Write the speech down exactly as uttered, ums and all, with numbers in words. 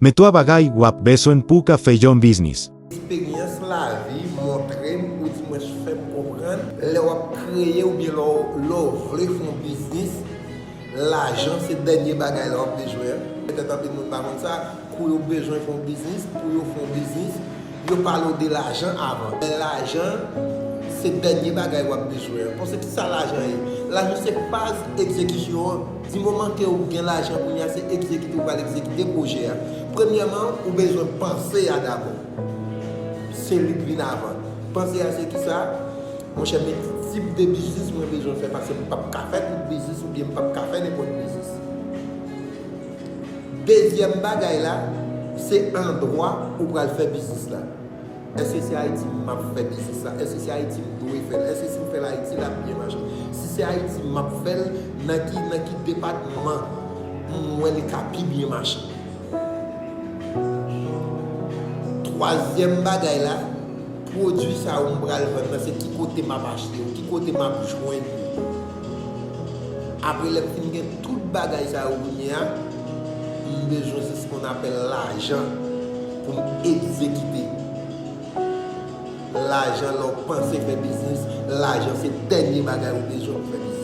Men twa bagay w ap bezwen pou w ka fè yon biznis. Eksperyans lavi montre m, oudimwens fè m konprann, lè w ap kreye oubyen lè w, lè w vle fè yon biznis, lajan se dènye bagay la w ap bezwen an. Petèt anpil moun pa konn sa, kou yo bezwen fè yon biznis, pou yo fè yon biznis, yo pale w de lajan avan. Men lajan se dènye bagay w ap bezwen an. Paske ki sa lajan ye? Lajan se faz egzekisyon an. Di moman ke ou gen lajan kounye a, se egzekite ou pral egzekite pwojè a. Premyèman, ou bezwen panse a dabò. Se li k vin avan. Panse a se kisa? Monchè, men ki tip de biznis mwen bezwen fè, paske m p ap ka fè tout biznis oubyen m p ap ka fè nenpòt biznis. Dezyèm bagay la, se andwa ou pral fè biznis la. Èske se Ayiti m ap fè biznis la? Èske se Ayiti m dwe fè l? Èske si m fè l Ayiti, l ap byen mache? Si se Ayiti m ap fè l, nan ki, nan ki depatman m wè li ka pi byen mache? Twazyèm bagay la, pwodui sa yo m pral vann nan, se ki kote m ap achte yo, ki kote m ap jwenn yo. Apre lè m fin gen tout bagay sa yo kounye a, m bezwen se ce qu'on appelle lajan pou m egzekite. Lajan, lè w panse fè biznis, lajan se dènye bagay ou bezwen pou fè biznis.